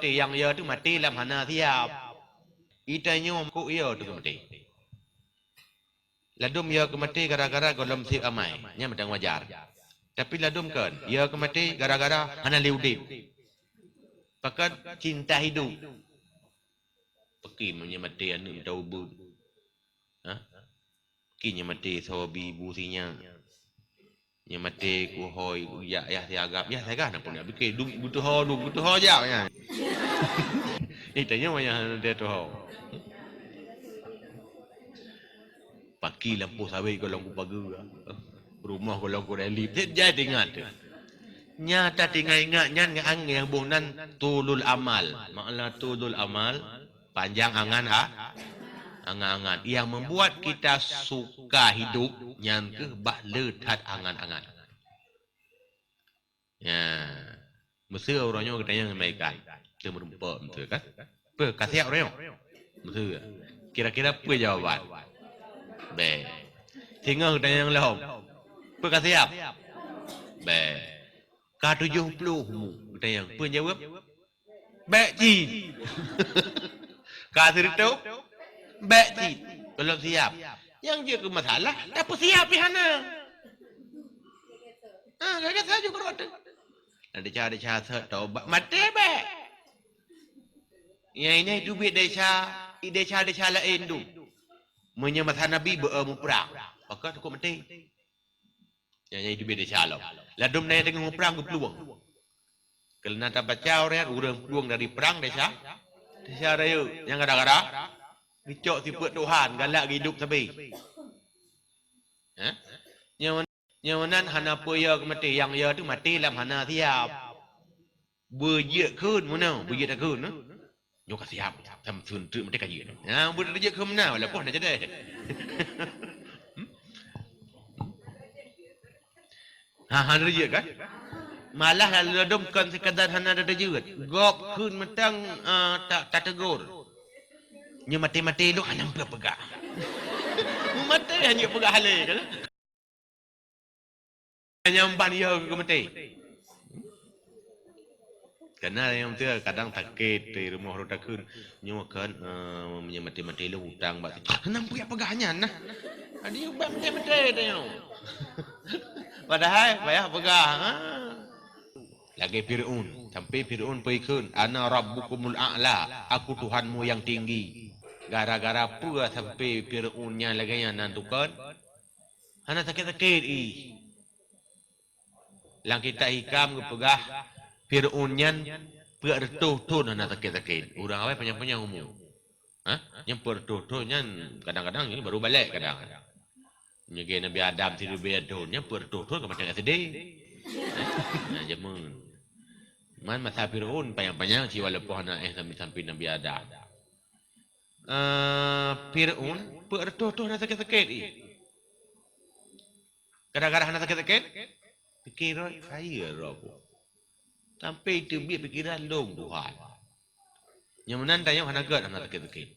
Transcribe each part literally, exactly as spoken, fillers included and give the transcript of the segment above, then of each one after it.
maté, nyang ya tu maté lam hana siap. Itanyoe kok ya tu maté. Ladom ya keu maté gara-gara gohlom sép amai, nyan mantong wajar. Tapi ladom kon, ya keu maté gara-gara hana lé udép. Pakon cinta hidup. Pakri meunyoe maté aneuëk mita ubeut. Ha? Pakri nyoe maté soe bi bu sinyak. Nyoe maté kuhôi, kujak yah siagam, yah siagam na pun dak bikée, dum geutuho, dum geutuho jak nyan. Itanyoe manyang hana tuho. Pakri lampôh sawét gohlom kupageue, rumoh gohlom kurelip, jai teuingat teuh. Nyata teuingat-ingat nyan ngon nyang boh nan tulul amal. Makna tulul amal, panjang angan a-, angan-angan. Yang membuat kita suka hidup nyan keuh bah le that angan-angan. Ya. Meuseu uroe nyoe geutanyoe ngon malaikat. Teumeureumpok meuseu kan? Peue ka siap uroe nyoe? Meuseu. Kira-kira peue jawaban? Bèk. Singoh geutanyoe ngon lom. Peue ka siap? Bèk. Ka tujoh ploh umu geutanyoe. Peue jaweueb? Bèk cit. Ka sireutôh? Bèk cit. Gohlom siap. Nyang jeuet keu masalah, tapeusiap pih hana. Ha, lagèe sajoe keudroe teuh. Nah, desya-desya sot tobat, maté bèk. Nyang ini teubiet desya, i desya-desya laén dum. Meunyoe masa Nabi beu-, eh, muprang, pakon takot maté. Nyang, nyang teubiet desya lom. Ladom na nyang teungoh muprang geuplueng. Keureuna tabaca ureueng, ureueng plueng dari prang desya, desya rayeuk. Nyang gara-gara geucok sifeuet Tuhan, galak geuhidup sabe. Ha? Nyoe, nyoe nan hana peue ya keu maté, nyang ya tu maté lam hana siap. Beujeuet kheun meunoe, beujeuet takheun, eh? Nyoe ka siap, Samson treuk maté ka jeuet. Nyang beujeuet kheun meunoe, walaupun hana jadi. Ha, hana jeuet kan? Malah lalu ladom kon sekadar hana ada jeuet. Gob kheun mantong, eh, ta-, tategur. Nyoe maté-maté lôn hana peue peugah. Maté hana peugah hale kan? Nyang ban ya keu maté. Karena nyang beutôi kadang sakét di rumoh rot takheun nyoe kan, eh, meunyoe maté-maté lôn utang bak hana peue peugah nyan nah. Adi ubat maté-maté teuh nyoe. Padahai payah peugah, ha. Lagèe Fir'aun, sampai Fir'aun peukheun, "Ana rabbukumul a'la, aku Tuhanmu yang tinggi." Gara-gara peue sampai Fir'aun nyan lagèe nyan nan tukon? Hana sakét-sakét ih. Lam kitab Hikam geupeugah Fir'aun nyan peuet reutôh thon hana sakét-sakét. Ureueng awai panyang-panyang umu. Ha? Nyan peuet reutôh thon nyan kadang-kadang nyan baru balek kadang. Meunyoe Nabi Adam sidubé thon nyan peuet reutôh thon ka macam S D. Nah, jameun. Man masa Fir'aun panyang-panyang siwa leupah aneuk eh sampai, sampai Nabi Adam. Eh, Fir'aun peuet reutôh thon hana sakét-sakét ih. Kadang-kadang hana sakét-sakét, pike roh kaya roh. Sampai teubiet pikeran lôn Tuhan. Nyang meunan tanyoe hana gèt hana sakét-sakét.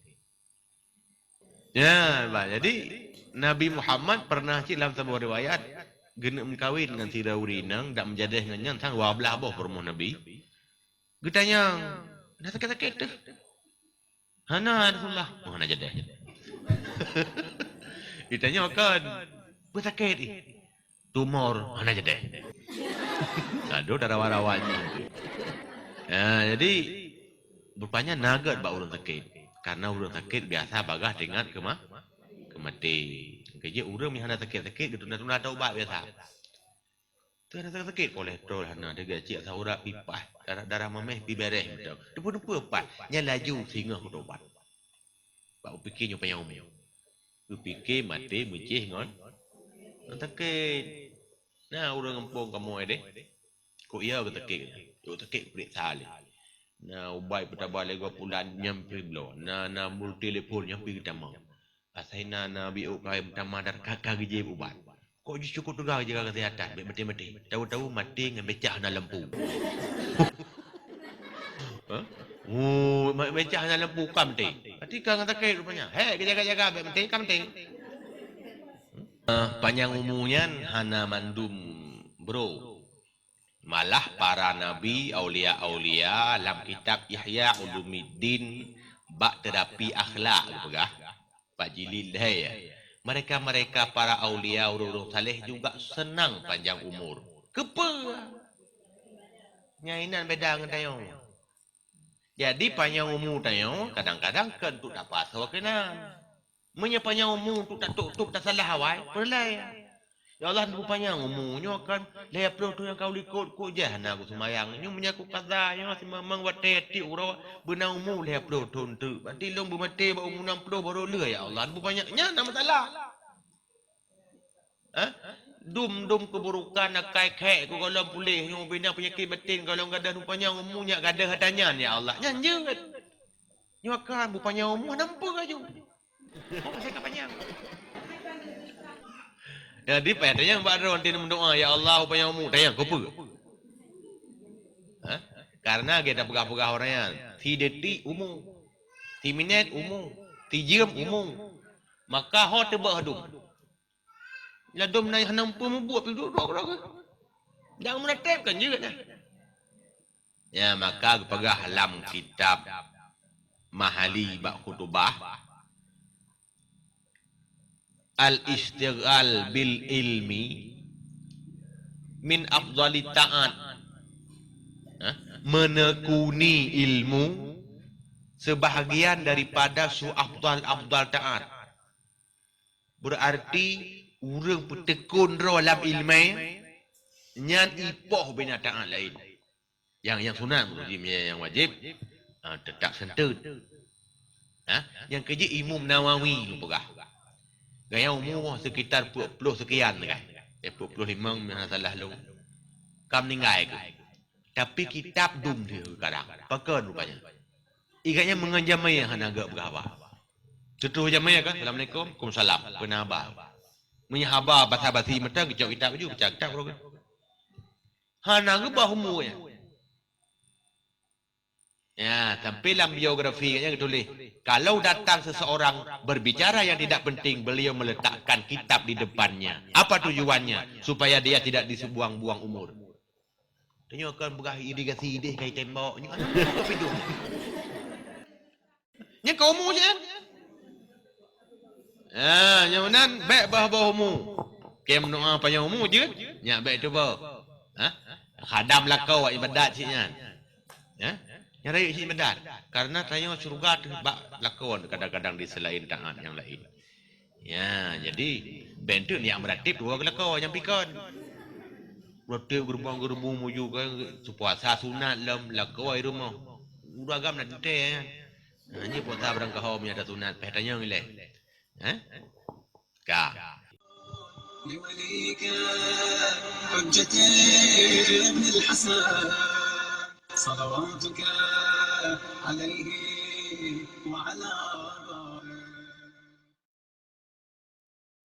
Ya, bah, jadi Nabi Muhammad pernah cit lam saboh riwayat geuneuk meukawen ngon sidroe ureueng inong dak meujadeh ngon nyan sang dua blaih boh peurumoh Nabi. Geutanyong, "Na sakét-sakét teuh?" "Hana, ya Rasulullah." "Oh, hana jadeh." Geutanyong kon, "Peue sakét ih?" "Tumor, hana jadeh." Aduh, dah rawa-rawa nyan. Ya, jadi rupanya na gèt bak ureueng sakét. Karena ureueng sakét biasa bagaih teuingat keu ma-, keu maté. Keujeuet ureueng nyang hana sakét-sakét geutunda-tunda taubat biasa. Teuh hana sakét, kolesterol hana, teuga cit asam urat pih paih, darah, darah mamèh pih bèrèh mantong. Teupeu-teupeu paih, nyan laju singoh keu taubat. Bak upike nyoe panyang umu. Upike maté meucéh ngon, ngon sakét. Na ureueng gampông kamoe deh. Kok iya geusakét? Kok sakét geupeuriksa lé. Na ubat peutaba lé gob pulan nyan pih bloe. Na, na multi telepon nyan pih geutamong. Asai na, na biôk kawai meutamah dan ka, ka geujép ubat. Kok jicukôp teuga jaga kesehatan, bèk maté-maté. Tahu-tahu maté ngon becak hana lampu. Hah? Oh, ma-, becak hana lampu, ka maté. Berarti ka ngon sakét rupanya. Hèk, geujaga-jaga, bèk maté, ka maté. Ah, panyang umu nyan hana mandum, bro. Malah para nabi, aulia-aulia, lam kitab Ihya Ulumuddin bak terapi akhlak geupeugah, bak jilid lhèe, mereka-mereka para aulia, ureueng-ureueng saleh juga senang panjang umur. Keupeue? Nyan inan beda ngon tanyoe. Jadi, panyang umu tanyoe kadang-kadang kon untuk tapasoe keunan. Meunyoe panyang umu untuk tatôp-tôp tasalah awai, peureulèe. Ya Allah, neupanyang umu nyoe kan lhèe ploh thôn nyang ka likot, kok jeuet hana kuseumayang. Nyoe meunyoe kukaza nyoe simamang watèe tiep uroe beuna umu lhèe ploh thôn teuk. Berarti lôn beumaté bak umu nam ploh barô lheueh, ya Allah, neupanyang. Nyan na masalah. Ha? Dum-dum keuburukan akai khèk keu gohlom puléh nyoe, bina peunyakét baten gohlom gadoh, neupanyang umu nyak gadoh ata nyan, ya Allah. Nyan jeuet. Nyoe kan beupanyang umu hana meupeue laju. Oh, pasal ka panyang. Jadi, payah tanyong bak droe, nanti meudoa, "Ya Allah, upanyang umu," tanyong, "Keupeue?" Ha? Karena gata peugah-peugah orang nyan, si detik umu, si minét umu, si jeuem umu. Maka ho teubeuh dum. Ladôm na hana muphom mubuet pih duek-duek droe. Nyang meuratéb kan jeuet nyan. Ya, maka geupeugah lam kitab Mahali bak khutubah, "Al-isytighal bil ilmi min afdhali ta'at." Hah? Menekuni ilmu sebahagian daripada su-, afdhal-afdhal taat. Berarti ureueng peuteukon droe lam ileumèe nyan ipoh bina taat laén. Nyang, nyang sunat, maksud jih, nyang wajéb, ah, teutap seunteun. Ha? Nyang keujeuet Imam Nawawi geupeugah. Gaya umu sekitar peuet ploh sekian kan. Eh, peuet ploh limong, hana salah lôn. Ka meuninggai keuh. Tapi kitab dum di karang. Pakon rupanya. Ikannya meungon jamé hana geupeugah haba. Tutoe jamé kan, "Assalamualaikum." "Waalaikumsalam." Peuna haba. Meunyo haba basa-basi meuteun, geucok kitab laju, geucok kitab keudroe. Hana geuba umu nyan. Ya, sampai lam biografi nyan geutuléh, "Kalau datang seseorang berbicara yang tidak penting, beliau meletakkan kitab di depannya." Apa tujuannya? Supaya dia tidak dibuang-buang umur. Tanyoe kan peugah irigasi idéh kai tembok. Nyoe aneuk muda ka pidong. Nyan ka umu nyan. Ha, nyoe nan bèk bah-bah umu. Kém doa panyang umu jeuet, nyak bèk tuboh. Ha? Khadam lakoe ibadat cit nyan. Ha? Nyan rayeuk cit ibadat. Karena tanyoe syeuruga teuh bak lakoe kadang-kadang di selain taat nyang laén. Ya, jadi, bèk teuk nyak meuratéb dua lakoe nyang pikon. Meuratéb geureumbong-geureumbong muju kan, puasa sunat lom lakoe di rumoh. Ureueng agam na teuntèe, ya. Ha, nyoe puasa barangkaho meunyo ada sunat, payah tanyong ilèe. Ha? Ka. لوليك حجة ابن الحسن، صلواتك عليه وعلى